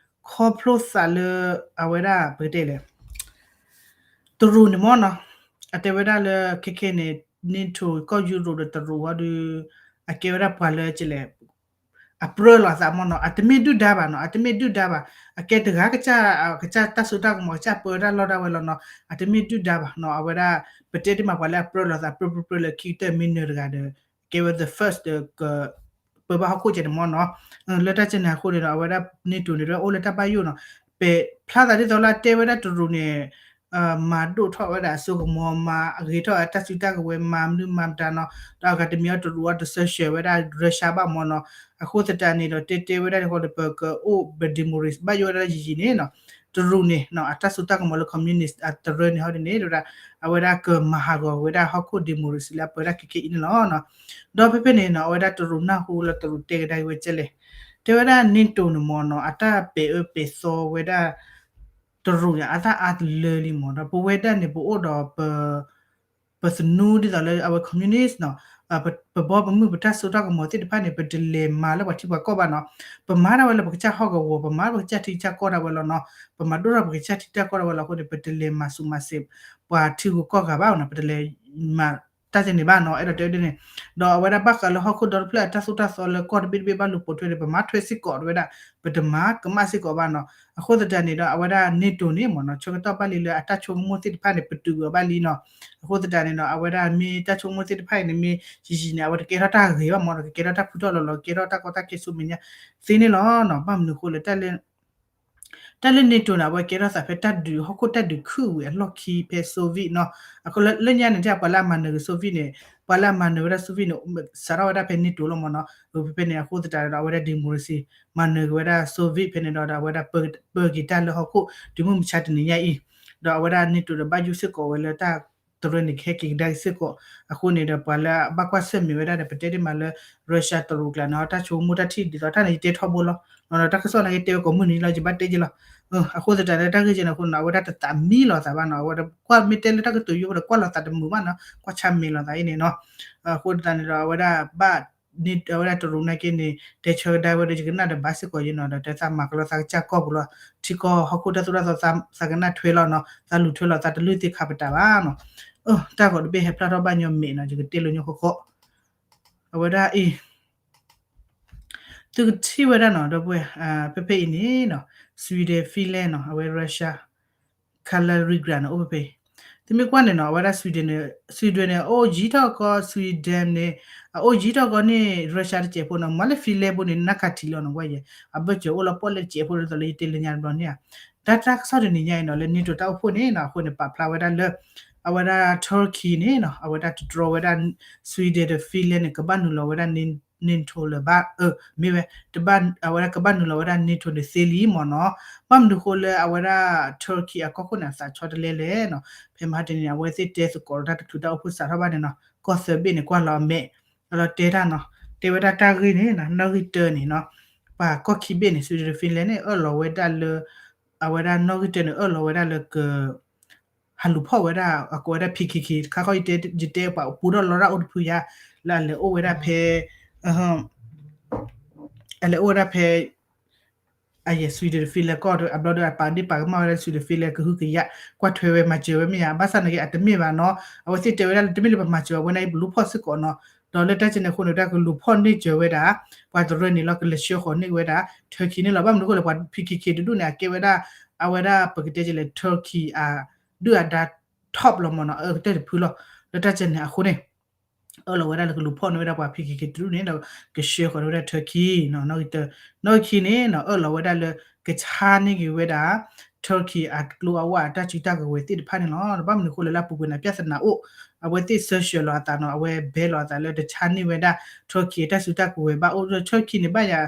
ခီဖျိသးလၢ အဝဲဒၣ် ပကတဲလဲၣ်, တရူးန့ၣ်မ့ၢ်နီၤ, အတဲဝဲဒၣ်လၢခဲခဲန့ၣ် NATO ကီၢ်ယူရိးဒီးတရူးဝဲဒီး အကဲဝဲဒၣ်ပှၤလၢကလဲၣ်, အပြၢလိာ်အသးမ့ၢ်နီၤ, အတမ့ၢ်ဒုၣ်ဒါဘၣ်နီၤ, အတမ့ၢ်ဒုၣ်ဒါဘၣ်, အကဲတဂၤကစၢ် ကစၢ်တၢ်စိတၢ်ကမီၤ ကစၢ်ပၢတၢ်လီၢ်ဒၣ်ဝဲလီၤနီၤ, အတမ့ၢ်ဒုၣ်ဒါဘၣ်နီၤ, အဝဲဒၣ် ပတဲတ့ၢ်မးပှၤလၢအပြၢလိာ်သးပြၢပြၢပြၢလၢခံကတၢၢ်မ့ၢ်နၢၤတဂၤဒီး ကဲဝဲ the first ဒီး က ပၢဘၣ်ဟီၣ်ခိၣ်ကဲန့ၣ်မ့ၢ်နီၤ, လၢတၢ်ကဲန့ၣ်အဃိန့ၣ်ဒီး အဝဲဒၣ် NATO န့ၣ်ဒီးအိၣ်လၢတၢ်ဘၣ်ယိၣ်နီၤ, ပဖျါသးဒ်သိးလၢအတဲဝဲဒၣ်တရူးန့ၣ် မၤဒိၣ်ထီၣ်ဝဲဒၣ်အစိကမီၤ မၤအဂ့ၤထီၣ်အတၢ်စုတၢ်ကဝဲၤ မၤမနုၤမၤမတၤနီၤ, ဒီးအဂၤတမံၤအီၤတရူးအီၤတစၢဆှၢဝဲဒၣ် Russia ဘၣ်မ့ၢ်နီၤ, အဃိသတးန့ၣ်ဒီး တဲတဲဝဲဒၣ်န့ၣ်ဃီဒီး ပကအိၣ်ပ democracy ဘၣ်ယိၣ်ဝဲဒၣ်ယံာ်ယံာ်န့ၣ်နီၤ, တရူးန့ၣ်နီၤ အတၢ်စိတၢ်ကမီၤလၢ communist အတရၢန့ၣ်ဟီဒ်န့ၣ် ဒီး အဝဲဒၣ်ကမၤဟးဂီၤဝဲဒၣ်ဟီၣ်ခိၣ် democracy လၢအပၢတၢ်ခဲခဲအံၤန့ၣ်လီၤ. ဒီးဖဲဖဲန့ၣ်နီၤ အဝဲဒၣ်တရူးနၢ်ဟူလၢတရူးတဲကဒါက့ၤဝဲကဲလဲၣ်, တဲဝဲဒၣ် NATO န့ၣ်မ့ၢ်နီၤ အတၢ်ပဲာ်အၢပဲာ်သီဝဲဒၣ် တရူးန့ၣ် အတၢ်အါတလၢလံမ့ၢ်နီၤ, ပဝဲဒၣ်န့ၣ် ပအိၣ်ဒီးပ ပသနူဒ်သိးလၢအဝဲ communist နီၤ, ပဘီပမုၢ်ပတၢ်စိတၢ်ကမီၤသ့ၣ်တဖၣ်န့ၣ် ပတလဲၤမၤလၢပှၤထံပှၤကီၢ်ဘၣ်နီၤ, ပမၤဒၣ်ဝဲလၢပကစၢ်ဟီၣ်ကဝီၤ ပမၤလၢပကစၢ်ထံကစၢ်ကီၢ်ဒၣ်ဝဲလီၤနီၤ, ပမၤဒိၣ်ထီၣ်ပကစၢ်ထံကစၢ်ကီၢ်ဒၣ်ဝဲလီၤအဃိန့ၣ် ပတလဲၤမၤဆူးမၤစဲး ပှၤထံဂုၤကီၢ်ဂၤဘၣ်နီၤ, ပတလဲၤမၤတၢ်ကဲန့ၣ်ဘၣ်နီၤ, အဲၣ်ဒိးတဲဒ်န့ၣ်, ဒီးအဝဲဒၣ်ဘၣ်ဃးလၢဟီၣ်ခိၣ်ဒီတဖျၢၣ်အတၢ်သိၣ်တၢ်သီလၢကီၢ်တဘ့ၣ်တဘ့ၣ်ဘၣ်လူၤပိာ်ထွဲန့ၣ် ပမၤထွဲစ့ၢ်ကီးဝဲဒၣ်, ပတမၤကမၣ်စ့ၢ်ကီးဘၣ်နီၤ, အဃိသတးန့ၣ်ဒီး အဝဲဒၣ် NATO န့ၣ်မ့ၢ်နီၤ ဆၢကတီၢ်ဘၣ်လံလၢအတၢ်ဆိကမိၣ်သ့ၣ်တဖၣ်န့ၣ် ပတုာ်အီၤဘၣ်လံနီၤ, အဃိသတးန့ၣ်ဒီး အဝဲဒၣ်မ့ၢ်တၢ်ဆိကမိၣ်သ့ၣ်တဖၣ်အံၤန့ၣ် မ့ၢ်ယံာ်ယံာ်န့ၣ် အဝဲတကဲထီၣ်တၢ်ဂ့ၤဘၣ်မ့ၢ်နီၤ, ကကဲထီၣ်တၢ်ဖုထီၣ်လီၤလီၤ ကဲထီၣ်တၢ်ကီတၢ်ခဲဆူမဲာ်ညါသ့န့ၣ်လီၤနီၤ, ဘၣ်မနုၤအဃိလဲၣ် တၢ်လၢ NATO န့ၣ် အဝဲကဲထီၣ်သးဖဲတၢ်ဒုးဟီၣ်ခိၣ်တၢ်ဒုးခုၣ်ဝံၤအလီၢ်ခံဖဲ Soviet နီၤ, အဃိလၢညါန့ၣ် ပှၤလၢအမၤနၢၤက့ၤ Soviet န့ၣ်, ပှၤလၢအမၤနၢၤဝဲဒၣ် Soviet န့ၣ် စးထီၣ်ဝဲဒၣ်ဖဲ NATO လီၤမ့ၢ်နီၤ, ဖဲဖဲန့ၣ် အဃိသတးဒီး အဝဲဒၣ် democracy မၤနၢၤက့ၤဝဲဒၣ် Soviet ဖဲန့ၣ်ဒီး အဝဲဒၣ်ပၢက့ၤတၢ်လၢဟီၣ်ခိၣ် တုၤမုၢ်မဆါတနံၤညါအံၤ, ဒီးအဝဲဒၣ် NATO ဒီးဘၣ်ယိၣ်စ့ၢ်ကီးဝဲလၢတၢ်တရၢန့ၣ် ကဟဲက့ၤကဒါက့ၤစ့ၢ်ကီး, အဃိန့ၣ်ဒီး ပှၤလၢအဘၣ်ကွၢ်ဆၢၣ်မဲာ်ဝဲဒၣ်ဒီး ပတဲဒ်မးလၢ Russia တရူးကျါန့ၣ် တၢ်ဆိကမိၣ်တၢ်ထံၣ်ဒ်သိးတၢ်န့ၣ် ယတဲထီဘိလီၤ, ဒီးတၢ်ကစီၣ်န့ၣ် ယတဲဝဲကိးမုၢ်နံၤလီၤ ယဘၣ်တဲက့ၤလီၤ, အဃိသတးဒီး တၢ်ဂ့ၢ်ကဲန့ၣ်အဃိန့ၣ် အဝဲဒၣ်တသးမံလီၤသးဘၣ်နီၤ, အဝဲဒၣ်ကွၢ်မ့ၢ်တဲလၢတၢ်ကတိၤယိဒီး ကွၢ်လီၤသးတမုာ်ဘၣ်နီၤ, ကွၢ်ဆါမဲာ်လီၤသးအံၤန့ၣ်နီၤ, အဃိသတးန့ၣ်ဒီး အဝဲဒၣ်ဘၣ် အဝဲဒၣ်တရူးနာ်က့န့ၣ် တဲဆၢကဒါဝဲဒီး ယကနၣ်ဒီးဘၣ်စ့ၢ်ကီးယဲနီၤ, ဒီးတဲသးမၤကလီသးကစၢ်ကီၢ်ပူၤလီၤ, ထံကီၢ်ဟီၣ်ခိၣ်တၢ်သိၣ်တၢ်သီ သးကနၣ်ထွဲလီၤနီၤ, သးလူၤထွဲလီၤ သးတလုၢ်သ့ခါပတာ်ဘၣ်နီၤ, တၢ်ဂီၤတဘ့ၣ်ဟဲဖျါထီၣ်ဘၣ်ညီမ့ၢ်နီၤ, ယကတဲလိာ်ညီဃီဃီ, အဝဲဒၣ်အံၤ သုကထံၣ်ဝဲဒၣ်နီၤ ဒီပုၢ်ဝဲၢ်, ဖဲဖဲအံၤန့ၣ်နီၤ, Sweden Finland နီၤ, အဝဲ Russia Kaliningrad န့ၣ် အိၣ်ဖဲဖဲအံၤ, သုမ့ၢ်ကွၢ်န့ၣ်နီၤ အဝဲဒၣ် Sweden န့ၣ်, Sweden န့ၣ် အအိၣ်ယံၤထီၣ်ကီး Sweden န့ၣ်, အအိၣ်ယံၤထီၣ်ကီးန့ၣ် Russia တစဲးဖိနီၤ, မ့ၢ်လၢ Finland ဖိန့ၣ် နၢ်ကၤထံးလီၤနီၤ ကွၢ်ယဲ, အဘၢၣ်စၢၤအိၣ်လီၤပီၣ်လဲၣ်တစဲးဖိဒ်သိးလၢယတဲလၢညါတဘျီန့ၣ်ဧါ, တၢ်တၢ်ကစီၣ်တနံၤညါအံၤနီၤ လၢ NATO တၢ်အိၣ်ဖှိၣ်န့ၣ်နီၤ အဃိန့ၣ် ပာ်ဖျါဝဲဒၣ်လၢ အဝဲဒၣ် Turkey န့ၣ်နီၤ အဝဲဒၣ်တတြီဝဲဒၣ် Sweden ဒီး Finland န့ၣ် ကဘၣ်နုာ်လီၤဝဲဒၣ် NATO လၢၤဘၣ်, မ့ၢ်ဝဲ တဘၣ် အဝဲဒၣ်ကဘၣ်နုာ်လီၤဝဲဒၣ် NATO န့ၣ်သ့လံမ့ၢ်နီၤ, ဘၣ်မနုၤဃိလၢအဝဲဒၣ် Turkey အကီၢ်ခိၣ်န့ၣ် အသးဆီတလဲလဲၣ်နီၤ, ဖဲမဟါတနံၤန့ၣ် အဝဲသ့ၣ်တဲသကိးဒီးတၢ်တချုးတၢ်အိၣ်ဖှိၣ်စးထီၣ်ဘၣ်န့ၣ်နီၤ ကီၢ်သၢဘ့ၣ်န့ၣ် ကွၢ်လီၤအမဲာ်, ဒီးတဲတၢ်နီၤ တဲဝဲဒၣ်တၢ်ဂ့ၢ်န့ၣ်နီၤ နီၣ်ဂံၢ်တၢန့ၣ်နီၤ ပှၤကီၢ်ခံဘ့ၣ်န့ၣ် Sweden Finland န့ၣ် အၢၣ်လီၤဝဲဒၣ်လၢ အဝဲဒၣ်နီၣ်ဂံၢ်တၢန့ၣ် အၢၣ်လီၤဝဲဒၣ်လၢက ဟးလူၤဖီၣ်ဝဲဒၣ် အကိးဝဲဒၣ် P K K တခါခီ ယတဲ ယတဲပှၤပူထီၣ်လီၤဒၣ်အိၣ်တဖုယါ လၢအလဲၤအိၣ်ဝဲဒၣ်ဖဲ အလဲၤအိၣ်ဝဲဒၣ်ဖဲ အယဲၢ် Sweden Finland ကီၢ်ဒီး အဘျီဒီးအပာ်ဒ့ၣ်ပာ်ကမၣ်ဝဲဒၣ် Sweden Finland ကဟုကယာ် ကွၢ်ထွဲဝဲမၤစၢၤဝဲမ့ၢ်ယါ ဘၣ်ဆၣ်နာ်က့ အတမ့ၢ်ဘၣ်နီၤ အဝဲသ့ၣ်တဲဝဲဒၣ်လၢတမ့ၢ်လၢပမၤစၢၤအဝဲန့ၣ် ပလူၤဖီၣ်စ့ၢ်ကီးနီၤ ဒီးလၢတၢ်ကဲန့ၣ်အဃိန့ၣ် တၢ်ကလူၤဖီၣ်န့ၢ်စၢၤဝဲဒၣ် ပှၤတရၢန့ၣ်လီၤ ကလဲၤဆှၢဃီၤန့ၢ်ဝဲဒၣ် Turkey န့ၣ်လီၤ ဘၣ်မနုၤအဃိလဲၣ် ပှၤ P K K တဒူၣ်န့ၣ် အကဲဝဲဒၣ် အဝဲဒၣ် ပကတဲလဲၣ် Turkey အဒုၣ်အဒါ top လီၤမ့ၢ်နီၤ အကတၢၢ်တဖုလီၤ လၢတၢ်ကဲန့ၣ်အဃိန့ၣ် အၢၣ်လီၤဝဲဒၣ်လၢကလူၤဖီၣ်န့ၢ်ဝဲဒၣ်ပှၤ P K K တဒူၣ်န့ၣ်ဒီး ကဆှၢဃီၤန့ၢ်ဝဲဒၣ် Turkey နီၤ နီၣ်ဂံၢ်တၢ နီၣ်ဂံၢ်ခံန့ၣ်နီၤ အၢၣ်လီၤဝဲဒၣ်လၢ ကဆါန့ၢ်က့ၤဝဲဒၣ် Turkey အကျိအဝဲအတၢ်စုတၢ်ကဝဲၤသ့ၣ်တဖၣ်န့ၣ်လီၤ ဘၣ်မနုၤအဃိလဲၣ်လၢအပူၤကွံာ်န့ၣ် ပြဿနာအိၣ် အဝဲသ့ၣ်ဆၢဆှၢလီၤအသးနီၤ အဝဲဘဲလီၤအသးလၢတဆါန့ၢ်ဝဲဒၣ် Turkey အတၢ်စုတၢ်ကဝဲၤဘၣ်အိၣ်ဒီး Turkey န့ၣ်ဘၣ်ယၤ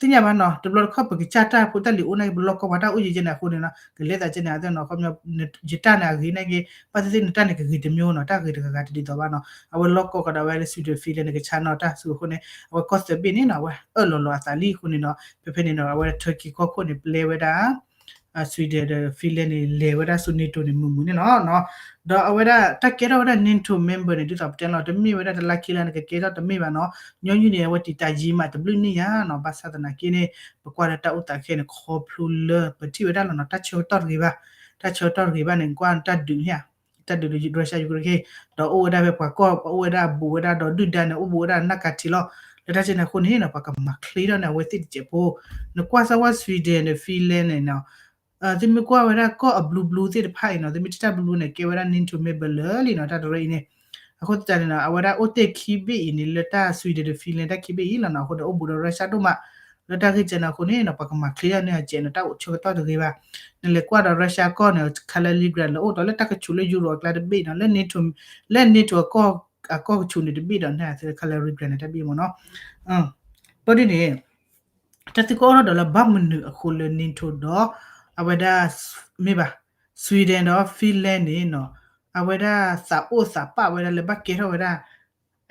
သ့ၣ်ညါဘၣ်နီၤ တဘျီတခီၣ်ပကစၢ်တၢ်ဖိတၢ်လံၤအိၣ်နာ်က့ ပလီၢ်ကီၢ်ပှၤတၢ်အိၣ်ယဲၢ်ယဲၢ်န့ၣ်အဃိန့ၣ်နီၤ ကလဲၤသးကဲန့ၣ်အသးနီၤ ခီပညီ ယတၢ်န့ၣ်အဂ့ၤနာ်က့ ဘၣ်သ့ၣ်သ့ၣ်နတၢ်န့ၣ်ကဂ့ၤတမျိုးနီၤ တၢ်ဂ့ၤတဂၤဂၤတဒ်သိးဘၣ်နီၤ အဝဲလီၢ်ကီၢ်ကဒီးဝဲလၢ Sweden Finland န့ၣ် ကဆါနီၤတၢ်စုအဃိန့ၣ် အဝဲကီၢ်သၢဘ့ၣ်န့ၣ်နီၤ အဝဲအၢၣ်လီၤလီၤအသးလံအဃိန့ၣ်ဒီး ဖဲဖဲန့ၣ်ဒီး အဝဲဒၣ် Turkey ကီၢ်ခိၣ်န့ၣ် ပျဲဝဲဒၣ် Sweden ဒီး Finland န့ၣ် လဲၤဝဲဒၣ်ဆူ NATO န့ၣ် မုာ်မုာ်န့ၣ်လီၤ. ဒီးအဝဲဒၣ်တၢ်ကဲထီၣ်ဝဲဒၣ် NATO member န့ၣ် ဒ်သိးပတဲလီၤ တမ့ၢ်ဝဲဒၣ်တလါခံလါန့ၣ် ကကဲထီၣ်တမ့ၢ်ဘၣ်နီၤ. ညီနုၢ်န့ၣ် အဝဲတံာ်တာ်ယံာ်မးတဘျုးနံၣ်ယါနီၤ. ဘၣ်ဆၣ်သနာ်က့န့ၣ် ပကွၢ်လၢတၢ်အိၣ်သးခဲန့ၣ် ခီဖျိလၢပထံၣ်ဝဲဒၣ်လီၤနီၤ တၢ်ဆၢကတီၢ်တဂ့ၤဘၣ်, တၢ်ဆၢကတီၢ်တဂ့ၤဘၣ်န့ၣ် ကွၢ်တၢ်ဒုးန့ၣ်ဧါ, တၢ်ဒုးလၢ Russia Ukraine ဒီးအိၣ်ဝဲဒၣ်ဖဲပှၤကီၢ် အိၣ်ဝဲဒၣ်ဘူးဝဲဒၣ်ဒီးဒုၣ်ဒါန့ၣ် အိၣ်ဘူးဝဲဒၣ်နၢ်ကၤထံးလီၤ. လၢတၢ်ကဲန့ၣ်အဃိန့ၣ်နီၤ ပှၤကမၤချ့ထီၣ်န့ၣ် အဝဲသ့ၣ်တစဲးဖိ, နကွၢ်စၢ်ဝဲ Sweden ဒီး Finland န့ၣ်နီၤ, သုမ့ၢ်ကွၢ်ဝဲဒၣ်ကီၢ်အ blue blue သ့ၣ်တဖၣ်အံၤနီၤ သုမ့ၢ်ထံၣ်တၢ် blue blue န့ၣ် ကဲဝဲဒၣ် NATO member လၢာ်လံနီၤ တၢ်တရၢအံၤန့ၣ်, အဃိသတးန့ၣ်နီၤ အဝဲဒၣ်အိၣ်တ့ၢ်ခံဘ့ၣ်အံၤန့ၣ် လၢတၢ် Sweden ဒီး Finland တၢ်ခံဘ့ၣ်အံၤလီၤနီၤ အဃိဒီးအိၣ်ဘူးဒီး Russia ဒိၣ်မး, လၢတၢ်ဂ့ၢ်ကဲန့ၣ်အဃိန့ၣ်နီၤ ပှၤကမၤချ့ထီၣ်န့ၢ်အစဲးနီၤ တၢ်အိၣ်ဆၢကတီၢ်တဂ့ၤဘၣ်, နလဲၤကွၢ်ဒီး Russia ကီၢ်န့ၣ် Kaliningrad လၢအိၣ်ဒီးလၢတၢ်ကဆူးလၢ Euro အကျါတဘ့ၣ်နီၤ လၢ NATO လၢ NATO အကီၢ် အကီၢ်ကဆူးန့ၣ်တဘ့ၣ်ဒီး န့ၣ် Kaliningrad န့ၣ်တၢ်ဘ့ၣ်မ့ၢ်နီၤ, ဘၣ်ဒ်န့ၣ် တၢ်သံကွၢ်အိၣ်ထီၣ်ဒီးလၢဘၣ်မနုၤအဃိလၢ NATO ဒီး အဝဲဒၣ် မ့ၢ်ဘၣ် Sweden ဒီး Finland န့ၣ်နီၤ, အဝဲဒၣ်သးအိၣ်သးပာ်ဝဲဒၣ်လၢဘၣ်ကဲထီၣ်ဝဲဒၣ်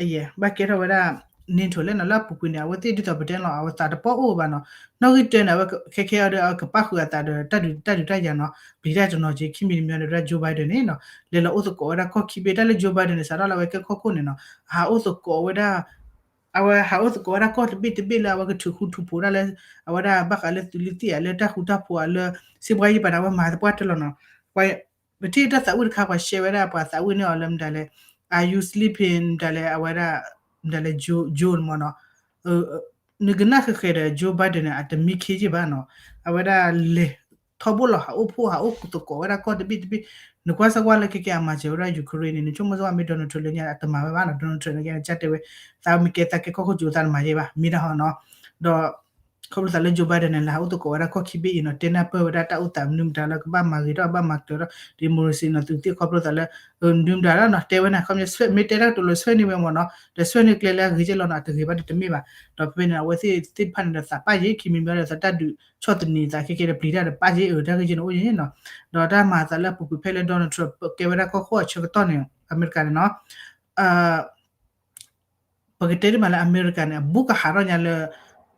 အယဲၢ် ဘၣ်ကဲထီၣ်ဝဲဒၣ် NATO လဲၣ်နီၤ လၢအပူၤကွံာ်န့ၣ် အဝဲသ့ၣ်ဒ်သိးပတဲလီၤ အဝဲသးတပီၢ်အိၣ်ဘၣ်နီၤ, နီၣ်ဂံၢ်တၢန့ၣ် အဝဲခဲခဲအံၤဒီး အကပၣ်ဃုာ်အသးဒီး တၢ်ဒုးတၢ်ယၤနီၤ, ပျံၤတၢ်တနီၤက့ၤ ခံမံၤတမံၤဒီး Joe Biden န့ၣ်နီၤ, လဲၤလီၤအိၣ်သကိးဝဲဒၣ်ကီၢ်ခံဘ့ၣ် တၢ်လၢ Joe Biden န့ၣ် စးထီၣ်လၢအဝဲကဲကီၢ်ခိၣ်န့ၣ်နီၤ, ဟးအိၣ်သကိးဝဲဒၣ် အဝဲဟးအိၣ်သကိးဝဲဒၣ်ကီၢ်တဘ့ၣ်တဘ့ၣ်လၢအဝဲကထုးဃူထုးဖိးဒၣ်လၢ အဝဲဒၣ်ဘၣ်ဃးလၢသုးလၢသံၣ်ဧါ လၢတၢ်ဃူတၢ်ဖိးဧါ လၢစ့ပှၤယံၤပာ်န့ၣ် အဝဲမၤသပှၢ်တၢၢ်လီၤနီၤ, ပှၤ ပထံၣ်တၢ်သးဝံၣ်တခါ ပှၤရှဲဝဲဒၣ်ပှၤသးဝံၣ်န့ၢ်အီၤလၢမတၤလဲၣ်, Are you sleeping မတၤလဲၣ် အဝဲဒၣ် မတၤလဲၣ် Joe မ့ၢ်နီၤ, နကနၣ်ဃဲၤဃဲၤဒီး Joe Biden န့ၣ် အတမံခ့ယ့ၢ်ဘၣ်နီၤ, အဝဲဒၣ်လဲၤထီဘိလီၤ ဟးအိၣ်ဖှိၣ် ဟးအိၣ်သကိးဝဲဒၣ်ကီၢ်တဘ့ၣ်တဘ့ၣ်, နကွၢ်စၢ်ကွၢ်လၢခဲကဲအမၤစၢၤဝဲဒၣ် Ukraine န့ၣ် နဆိကမိၣ်စၢ်ကွၢ်မ့ၢ် Donald Trump လၢညါ အတမၤဝဲဘၣ်နီၤ, Donald Trump န့ၣ် ကဲနကၢ်တဲဝဲ သးမ့ၢ်ကဲသးကဲကီၢ်ခိၣ်ကၠိသးတမၤယဲၢ်ဘၣ် မ့ၢ်ဒၣ်ဟီနီၤ, ဒီး ခီဖျိသးလၢ Joe Biden န့ၣ် လဲၤဟးအိၣ်သကိးဝဲဒၣ်ကီၢ်ခံဘ့ၣ်အံၤနီၤ တဲနၢ်ပၢၢ်ဝဲဒၣ်တၢ်အိၣ်သးမနုၤမတၤလၢကဘၣ်မၤဂ့ၤထီၣ် ဘၣ်မၤကျၢၤထီၣ် democracy နီၤ သုးသ့ၣ်ခီဖျိသးလၢ မနုၤမတၤလီၤနီၤ တဲဝဲန့ၣ် ခီပညီ မ့ၢ်တဲတၢ်ကတိၤလၢ ဆွဲန့ၢ်ဝဲမ့ၢ်နီၤ ဒီးဆွဲန့ၢ်ကျဲလၢအဂ့ၤကဲလီၤနီၤ အတဂ့ၤဘၣ်ဒီးတမ့ၢ်ဘၣ်, ဒီးဖဲန့ၣ် အဝဲသ့ၣ်သ့ၣ်တဖၣ်န့ၣ်ဒီးသးပာ်ယံၤ ခံမံၤမံၤဒီးသးတၢ်ဒုး ဆီၣ်သနံးသးခဲကဲဒီးပျံၤတၢ်ဒီးပာ်ယံၤအၢ တၢ်ဂ့ၢ်ကဲန့ၣ်အိၣ်ယံၤနီၤ, ဒီးတၢ်မၤသးလၢအပူၤကွံာ်ဖဲလၢ Donald Trump ကဲဝဲဒၣ်ကီၢ်ခိၣ်အဆၢကတီၢ်န့ၣ် အမဲရကၤန့ၣ်နီၤ ပကတဲတမံၤလၢ အမဲရကၤန့ၣ် အဘူးကဟးထီၣ်ညါလၢ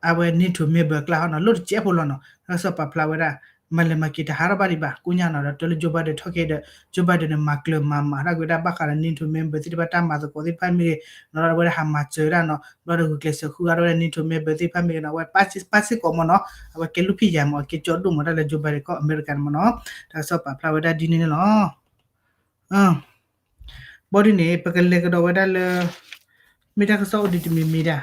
အဝဲ NATO member ကျါဟီနီၤ လီၢ်တစဲးဖိလီၤနီၤ တၢ်ကစီၣ်ပာ်ဖျါဝဲဒၣ် မၤလဲၤမၤက့ၤတဟးထီၣ်ဘၣ်ဒံးဘၣ် ကိညါနီၤ ဒီးတၢ်လၢ Joe Biden ထီၣ်က့ၤဒီး Joe Biden န့ၣ် မၤကျၢၤမၤမၤထီၣ်က့ၤဝဲဒၣ်ဘၣ်ဃးဒီး NATO member သ့ၣ်တဖၣ်တၢ်မၤသကိးသ့ၣ်တဖၣ်မ့ၢ်ဂ့ၤနီၤ ဒီးအဝဲဒၣ်ဟးမၤစၢၤဝဲဒၣ်နီၤ ဘျီဒီးဂုာ်ကျဲးစၢးဃုအါထီၣ်ဝဲဒၣ် NATO member သ့ၣ်တဖၣ်မ့ၢ်ဂ့ၤနီၤ အဝဲပၢ်စ့ၢ်ကီးမ့ၢ်နီၤ အဝဲကဲလူၢ်ဖံးယၤမ့ၢ် အကဲကၠီဒိၣ်မ့ၢ်တၢ်လၢ Joe Biden ကီၢ်အမဲရကၤန့ၣ်မ့ၢ်နီၤ တၢ်ကစီၣ်ပာ်ဖျါဝဲဒၣ်ဒ်န့ၣ်န့ၣ်လီၤ. ဘၣ်ဒ်န့ၣ် ပကလဲၤကဒီးဝဲဒၣ်လၢ မ့ၢ်တၢ်ကစီၣ်အိၣ်ဒံးတမံၤမံၤဒၣ်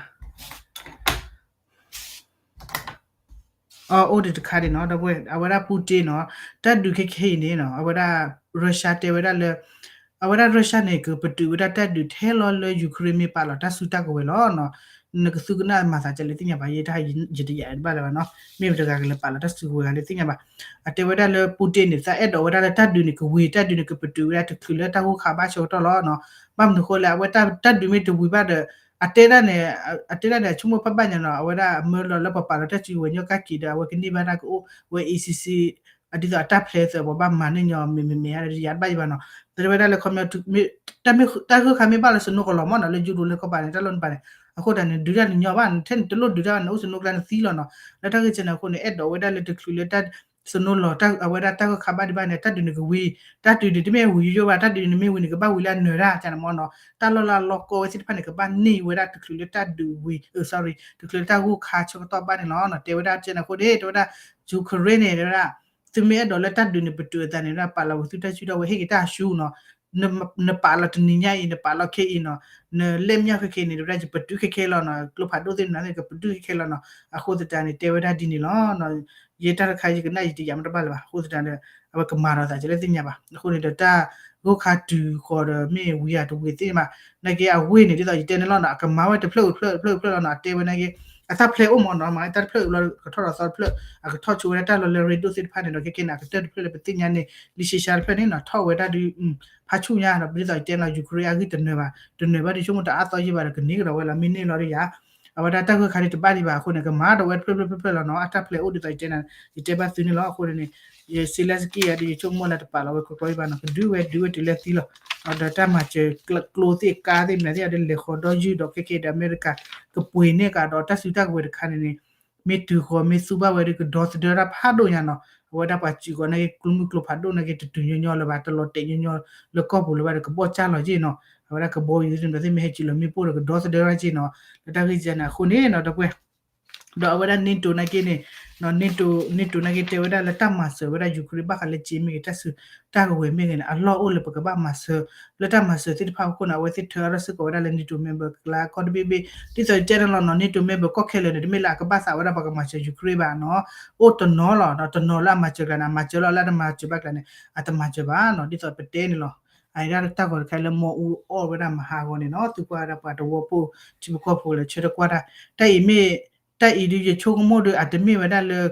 အိၣ်ဒံးတခါဒံးနီၤ ဒီပုၢ်ဝဲၢ် အဝဲဒၣ် Putin နီၤ တၢ်ဒုးခဲခဲအံၤန့ၣ်နီၤ အဝဲဒၣ် Russia တဲဝဲဒၣ်လၢ အဝဲဒၣ် Russia န့ၣ် ကပတုာ်ဝဲဒၣ်တၢ်ဒုးထဲလီၤလၢ Ukraine မ့ၢ်ပာ်လီၤတၢ်စုတၢ်ကဝဲၤလီၤနီၤ နကသုကနၣ်မၤသးဒ်လဲၣ်သ့ၣ်ညါဘၣ် ယဲတဟါယတယာ်ဘၣ်လၢၤဘၣ်နီၤ မ့ၢ်မတၤတဂၤကလဲၤပာ်လီၤတၢ်စုကဝဲၤဂၤလဲၣ်သ့ၣ်ညါဘၣ် အတဲဝဲဒၣ်လၢ Putin န့ၣ် သးအဲၣ်ဒိးဝဲဒၣ်လၢတၢ်ဒုးန့ၣ် ကဝံၤ တၢ်ဒုးန့ၣ် ကပတုာ်ဝဲဒၣ်တချုးလၢတၢ်ဂိၢ်ခါဘၣ်ဆၢကတီၢ်လီၤနီၤ ဘၣ်မနုၤဃိလဲၣ် အဝဲတၢ်ဒုးမ့ၢ်တဝံၤဘၣ်ဒီး အတဲဒၣ်န့ၣ် အတဲဒၣ်န့ၣ် အဆိကမိၣ်ဖးဘၣ်ညါနီၤ အဝဲဒၣ်အမၢလီၤလၢပှၤပာ်လီၤတၢ်စုကဝဲၤညီကၢ်က့ၤဒီး အဝဲကန့ၢ်ဘၣ်တၢ်ကအိၣ်ဝဲ အံၣ်စံးစံး အဒ်သိးအတၢ်ဖျဲးသးပှၤဘၣ်မၤန့ၢ်ညီမ့ၢ်မ့ၢ်မ့ၢ် ယၤတဘၣ်ယဘၣ်နီၤ တဲဝဲဒၣ်လၢခီပညီ တၢ်ဂိၢ်ခါမ့ၢ်ဘၣ်လၢ snow ကလီၤမ့ၢ်နီၤ လၢယူဒိၣ်လၢကီၢ်ပၤန့ၣ် တၢ်လီၢ်န့ၣ်ပၤန့ၣ် အဃိသတးန့ၣ် ဒုးတၢ်တညီဘၣ် ထဲန့ၣ်တလိၣ်ဒုးတၢ်ဘၣ်န့ၣ် အိၣ် snow ကျါန့ၣ်သံလီၤနီၤ လၢတၢ်ဂ့ၢ်ကဲန့ၣ်အဃိန့ၣ် အဲၣ်ဒိးဝဲဒၣ်လၢတချုးလၢ snow လီၤ အဝဲဒၣ်တၢ်ဂိၢ်ခါဘၣ်ဒံးဘၣ်န့ၣ် တၢ်ဒုးန့ၣ်ကဝံၤ တၢ်ဒုးန့ၣ်တမ့ၢ်ဝံၤယိယိဘၣ် တၢ်ဒုးန့ၣ်မ့ၢ်ဝံၤန့ၣ် ကဘၣ်ဝံၤလၢအနၢၤတၢ်ကန့ၣ်မ့ၢ်နီၤ တၢ်လီၢ်လၢအလီၢ်ကီဝဲသ့ၣ်တဖၣ်န့ၣ် ကဘၣ်န့ၢ်ဝဲဒၣ်တချုးလၢတၢ်ဒုးဝံၤ sorry တချုးလၢတၢ်ဂိၢ်ခါဆၢကတီၢ်ဘၣ်န့ၣ်လီၤနီၤ တဲဝဲဒၣ်ကဲန့ၣ်အဃိန့ၣ် တဲဝဲဒၣ် Ukraine န့ၣ် တဲဝဲဒၣ် သုမ့ၢ်အဲၣ်ဒိးလၢတၢ်ဒုးန့ၣ်ပတုာ်အသးန့ၣ် ဝဲဒၣ်ပာ်လီၤဝဲသုတၢ်စုဒီးဝဲဟ့ၣ်က့ၤတၢ်အဆူနီၤ နပာ်လီၤတနံၤညါအံၤ နပာ်လီၤခဲအံၤနီၤ နလဲၣ်မၠၣ်ခဲခဲန့ၣ် တဲဝဲဒၣ်ယပတုာ်ခဲခဲလီၤနီၤ ကျိဖးဒိၣ်သ့ၣ်မနုၤသ့ၣ် ကပတုာ်ခဲခဲလီၤနီၤ အဃိသတးန့ၣ် တဲဝဲဒၣ်ဒ်န့ၣ်လီၤ. ယဲတၢ်တခါယကနၣ်ယတယာ်မ့ၢ်တဘၣ်လၢၤဘၣ် အဃိသတးန့ၣ် အဝဲကမၤဒီးသးကလဲၣ်သ့ၣ်ညါဘၣ် အဃိန့ၣ်ဒီးတၢ်ဂိၢ်ခါတုၤဃီၤဒီးမ့ၢ်ဝံၤဧါတဝံၤသ့ၣ်ညါဘၣ် နာ်က့အဝ့ၢ်န့ၣ် ဒ်သိးယတဲန့ၣ်လီၤနီၤ အကမၤဝဲတဖျၢၣ်တဖျၢၣ်တဖျၢၣ်လီၤနီၤ အတဲဝဲနာ်က့ အတၢ်ဖျဲးအိၣ်မ့ၢ်နီၤ မၤတၢ်တဖျၢၣ်အံၤလီၤ ကထီၣ်ဒီးသီတဖျၢၣ် အကထီၣ်ဆိဝဲဒၣ်တၢ်လီၤလၢရ့ဒိၣ်သ့ၣ်တဖၣ်န့ၣ်ဒီး ခဲကဲန့ၣ် အကတၢၢ်တဖျၢၣ်လၢပသ့ၣ်ညါန့ၣ် လံရှဲရှါတဖျၢၣ်န့ၣ်နီၤ ထီၣ်ဝဲဒၣ်ဒုး ဖးဆူၣ်ညါဒီး ဒ်သိးယတဲနီၤ Ukraine အဂံၢ်တနၢၤဘၣ် တနၢၤဘၣ်ဒီးဆိကမိၣ်တအါသီယံာ်ဘၣ်ဒီး ကန့ၢ်ကဒီးဝဲလီၤ မ့ၢ်န့ၢ်လီၤဒီးယၤ အဝဲဒၣ်တၢ်ဂိၢ်ခါဒုးတဘၣ်ဒံးဘၣ်အဃိန့ၣ် ကမၤဒီးဝဲတဖျၢၣ်ဖျၢၣ်ဖျၢၣ်ဖျၢၣ်လီၤနီၤ အတၢ်ဖျဲးအိၣ်ဒ်သိးယတဲန့ၣ် ယတဲဘၣ်သုန့ၣ်လီၤ အဃိန့ၣ် ယ Zelenskyy ယၤဒီး ယဆိကမိၣ်လၢတပာ်လီၤဝဲကျိကျိယံၤဘၣ်နီၤ ကဒုးဝဲဒုးဝဲတုၤလၢသံလီၤ ဒီးတၢ်မၤစၢၤကျိသ့ၣ်ကါသ့ၣ်မနုၤသ့ၣ်ဒီးလဲၤဃီၤဒီယုၢ်ဒီးခဲကဲဒီးအမဲရကၤ ကပှ့ၤန့ၢ်ကဒီးတၢ်စုတၢ်ကဝဲၤတခါန့ၣ်န့ၣ် မ့ၢ်တုၤဃီၤမ့ၢ်သူဘၣ်ဝဲဒီးကဒီသဒၢတၢ်ဖးဒိၣ်ညါနီၤ အဝဲဒၣ်ပှၤစံးဃီၤနာ်က့ ကျိမုၢ်ကျိဖးဒိၣ်နာ်က့ တတုၤညီညီလၢၤဘၣ် တလီၤတဲာ်ညီညီလၢကီၢ်ပူၤလၢၤဘၣ်ဒီးကဘီၣ်ကၢ်လီၤက့နီၤ အဝဲဒၣ်ကဘီယူၤသ့ၣ်မနုၤသ့ၣ်မ့ၢ်ဟဲစံးလီၤမ့ၣ်ပိၢ်ဒီးကဒီသဒၢတၢ်က့နီၤ လၢတၢ်ဂ့ၢ်ကဲန့ၣ်အဃိန့ၣ်နီၤ ဒီပုၢ်ဝဲၢ် ဒီးအဝဲဒၣ် NATO နာ်က့န့ၣ် NATO နာ်က့တဲဝဲဒၣ်လၢတၢ်မၤစၢၤဝဲဒၣ် Ukraine ဘၣ်ဃးလၢစ့မ့ၢ်ဂ့ၤ တၢ်စုတၢ်ကဝဲၤမ့ၢ်ဂ့ၤန့ၣ် အလီၢ်အိၣ်လၢပကဘၣ်မၤစၢၤ လၢတၢ်မၤစၢၤသ့ၣ်တဖၣ်အဃိန့ၣ် အဝဲသ့ၣ်ထၢအါထီၣ်စ့ၢ်ကီးဝဲဒၣ်လၢ NATO member ကျါကီၢ်တဘ့ၣ်ဘ့ၣ် ဒ်သိးတဲန့ၣ်လီၤနီၤ NATO member ကီၢ်ခဲလၢာ်န့ၣ် တမ့ၢ်လၢအကဘၣ်သးဝဲဒၣ်ပှၤကမၤစၢၤ Ukraine ဘၣ်နီၤ အိၣ်တနီၤလီၤ တနီၤလၢအမၤစၢၤကျါန့ၣ် အမၤစၢၤလီၤ လၢအတမၤစၢၤဘၣ်ကျါန့ၣ် အတမၤစၢၤဘၣ်နီၤ ဒ်သိးပတဲန့ၣ်လီၤ အအံၤဒၣ်တၢ်ဂီၤတခါလၢ မီၢ်အူအီၣ်ဝဲဒၣ်မဟါဂီၤန့ၣ်နီၤ သုကွၢ်ဝဲဒၣ်ပှၤတဝီပူၤ ထံဖိကီၢ်ဖိလၢဆၢတကွၢ်တၢ် တၢ်အံၤမ့ၢ် တၢ်အံၤဒုးယဆိကမိၣ်ဒီး အတမ့ၢ်ဝဲဒၣ်လၢ ကျိ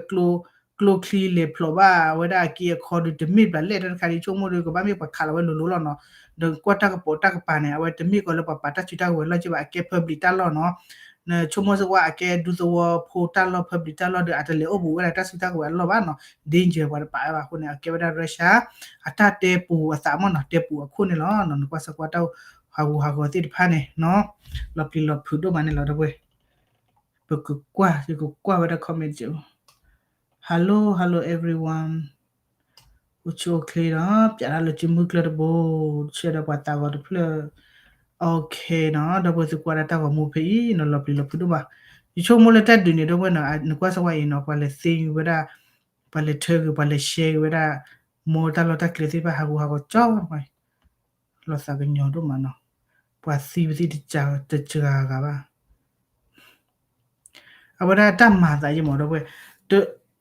ချံလဲၤဖျိးဘၣ်ဝဲဒၣ်အက့အခီဒီး တမ့ၢ်ဘၣ်လဲၣ်တၢ်တခါဒုး ဆိကမိၣ်ဒီး ကဘၣ်မ့ၢ်ပှၤခးလီၤဝဲလိၤလိၤလီၤနီၤ ဒီးကွၢ်တၢ်ကပိာ်တၢ်ကပၤန့ၣ် အဝဲတမ့ၢ်ကီးလၢပှၤပာ်တၢ်စုတၢ်ကဝဲၤလီၢ်က့ဘၣ် အကဲ public တၢ်လီၢ်နီၤ နဆိကမိၣ်စ့ၢ်ကီး အကဲဒူသဝီဖိတၢ်လီၢ် public တၢ်လီၢ်ဒီး အတလဲၤအိၣ်ဘူးဝဲဒၣ်တၢ်စုတၢ်ကဝဲၤအလီၢ်ဘၣ်နီၤ danger ပှၤတပာ်ဝဲဘၣ်အဃိန့ၣ် အကဲဝဲဒၣ် Russia အတၢ်တဲပူၤအသးမ့ၢ်နီၤ တဲပူၤအခိၣ်န့ၣ်လီၤနီၤ နကွၢ်စ့ၢ်ကီးတၢ်ဟးဂူာ်ဟးဂီၤသ့ၣ်တဖၣ်န့ၣ်နီၤ လီၤပျံၤလီၤဖုးဒိၣ်မးန့ၣ်လီၤ ဒီပုၢ်ဝဲၢ် ပကကွၢ် ယကကွၢ်ဝဲဒၣ် comment က့ Hello hello everyone အိၣ်ဆူၣ်အိၣ်ချ့ဒီး ပျးတၢ်လၢစုမုၢ်ကျၢၢ်တဘိ ဆှၢဒီးပှၤသးဂီၤတဖျၢၣ် OK နီၤ ဒီပုၢ်ဝဲၢ်သုကွၢ်ဒၣ်တၢ်ဂီၤမူဖဲအံၤနီၤ လီၤပျံၤလီၤဖုးဒိၣ်မး ယဆိကမိၣ်လၢတၢ်ဒုးန့ၣ် ဒီပုၢ်ဝဲၢ်နီၤ နကွၢ်စ့ၢ်ကီးအံၤနီၤ ပှၤလဲၤသ့ဝဲဒၣ် ပှၤလဲၤထၢဂ့ၤ ပှၤလဲၤ share ဂ့ၤဝဲဒၣ် မ့ၢ်တၢ်လီၢ်တၢ်ကျဲသ့ၣ်တဖၣ်ဟးဂူာ်ဟးဂီၤကၠီ လီၤသးကညီၤဒိၣ်မးနီၤ ပှၤသံဝဲသ့ၣ်တစှၤဂၤဘၣ် အဝဲဒၣ်တၢ်မၤသးယံမး ဒီပုၢ်ဝဲၢ်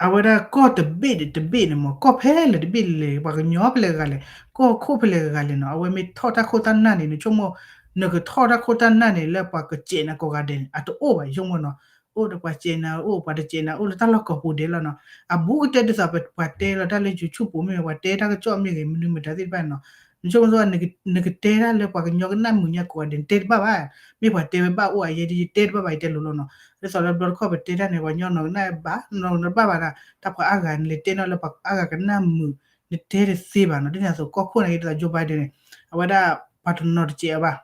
အဝဲဒၣ်ကီၢ်တဘ့ၣ်တဘ့ၣ်န့ၣ်မး ကီၢ်ဖဲလဲၣ်တဘ့ၣ်လဲၣ် ပှၤကညီဖဲလဲၣ်ဂၤလဲၣ် ကီၢ်ခိၣ်ဖဲလဲၣ်ဂၤလဲၣ်နီၤ အဝဲမ့ၢ်ထီၣ်တၢ်ခိၣ်တၢ်နၢ်န့ၣ် နဆိကမိၣ် နကထီၣ်တၢ်ခိၣ်တၢ်နၢ်န့ၣ် လၢပှၤကစဲးနၤကိးဂၤဒဲးန့ၣ် အတအိၣ်ဘၣ် ယဆိကမိၣ်နီၤ အိၣ်ဒီးပှၤစဲးနၤအိၣ် ပှၤတစဲးနၤအိၣ်လၢတၢ်လီၢ်ကိးပူၤဒဲးလီၤနီၤ အဘူးကတၢၢ်ဒ်သိးပှၤတဲလီၤတၢ်လၢ YouTube မ့ၢ်ဂ့ၤ ပှၤတဲတၢ်ကစီၣ်မ့ၢ်ဂ့ၤ မနုၤမတၤသ့ၣ်တဖၣ်နီၤ နဆိကမိၣ်စ့ၢ်ကီး နကတဲတၢ်လၢပှၤကညီကနၣ်မုာ်ညါကိးဂၤဒဲး နတဲတဘၣ်ဘၣ် မ့ၢ်ပှၤတဲဝဲဘၣ်အိၣ်အယဲဒ်ယတဲတဘၣ်ဘၣ် ယတဲလိၤလိၤနီၤ ဒ်သိးလၢဘျီတခီၣ်ပတဲတၢ်န့ၣ် ပှၤကညီနီၤကနၣ်ဘၣ် နီၤတဘၣ်ဘၣ်ဒၣ် တၢ်ပှၤအါဂၤနလဲၤတဲနီၤလၢပှၤအါဂၤကနၣ်မုာ် နတဲတသ့ဘၣ်နီၤ ဒ်န့ၣ်အသိးကီၢ်ခိၣ်န့ၣ်က့ ဒ်သိး Joe Biden န့ၣ် အဝဲဒၣ် ပှၤတနီၤတစဲးအီၤဘၣ်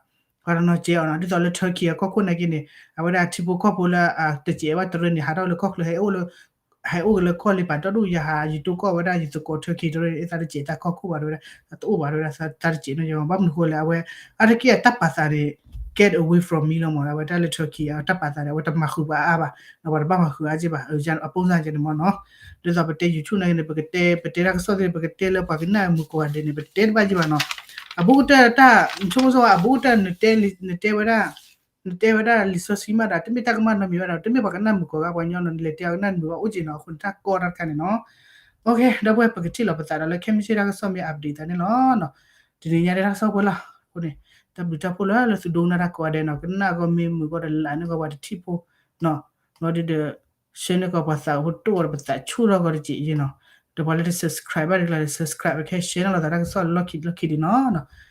ပှၤတနီၤစဲးအီၤနီၤ ဒ်သိးလၢ Turkey အကီၢ်ခိၣ်န့ၣ်က့န့ၣ် အဝဲဒၣ်ထံဖိကီၢ်ဖိလၢ တစဲးဘၣ်တရၢန့ၣ် ဟးထီၣ်လၢကီၢ်ချၢ ဟဲအိၣ်လၢ ဟဲအိၣ်က့ၤလၢကီၢ်လ့ပၤဒီဒူၣ် ယၤဟးယတိၢ်ကီၢ်ဝဲဒၣ် ယသကိး Turkey တရၢန့ၣ် အသးတစဲးတၢ်ကီၢ်ခိၣ်ဘၣ်တဝဲဒၣ် အတအိၣ်ဘၣ်တဝဲဒၣ် တၢ်တစဲးနီၤ ဘၣ်မနုၤဃိလဲၣ် အဝဲ အါတက့ၢ်အတၢ်ပာ်သးန့ၣ် get away from me လီၤမး အဝဲတၢ်လၢ Turkey အတၢ်ပာ်သးန့ၣ် အဝဲတမၤဃုာ်ပှၤအါဘၣ် ပှၤတဘၣ်မၤဃုာ်အါက့ဘၣ် အပိစၢ်န့ၣ်မးနီၤ ဒ်သိးပတဲ YouTube န့ၣ် ပကတဲ ပတဲတၢ်ကစီၣ်သ့ၣ် ပကတဲလၢပှၤကနၣ်မုာ်ကိးဂၤဒဲးန့ၣ် ပတတဲတဘၣ်က့ဘၣ်နီၤ အဘူးကတၢၢ်တၢ် နဆိကမိၣ်စ့ၢ်ကီး အဘူးကတၢၢ် နတဲဝဲဒၣ် နတဲဝဲဒၣ်လံာ်စီဆှံမးဒီး တမ့ၢ်တၢ်ကမၣ်နီတမံၤဘၣ်ဒီး တမ့ၢ်ပှၤကနၣ်မုာ်ကိးဂၤ ပှၤကညီနီၤ နလဲၤတဲအီၤကနၣ်မုာ်ဘၣ်အိၣ်က့နီၤ အဃိန့ၣ်တၢ်ကီတၢ်တခါန့ၣ်နီၤ OK ဒီပုၢ်ဝဲၢ် ပကထံၣ်လီၤပသးဒီးလၢ ခဲမုၢ်ဆ့ၣ်တၢ်ကစီၣ်မ့ၢ် update သးန့ၣ်လီၤ တနံၤညါဒၣ်တၢ်ကစီၣ်ပှဲၤလီၤ အဃိန့ၣ် တၢ်ဘျုးတၢ်ဖှိၣ်လၢသုဒိကနၣ်တၢ်ကိးဂၤဒဲးနီၤ ကနၣ်ကီမ့ၢ်မုာ်ကီဒီး like န့ၢ်ကီပှၤတထံၣ်ဖိနီၤ ဒီး share န့ၢ်ကီ ပှၤသးဖိတိၢ်ဒီးပသးဆူၣ်ထီၣ်ကီတစဲးယဲနီၤ ဒီးပှၤလၢတ subscribe ဘၣ်တကျါဒီး subscribe ခဲ share န့ၢ်လီၤသးတၢ်ကစီၣ်လၢလီၢ်ခံလီၢ်ခံဒံးနီၤ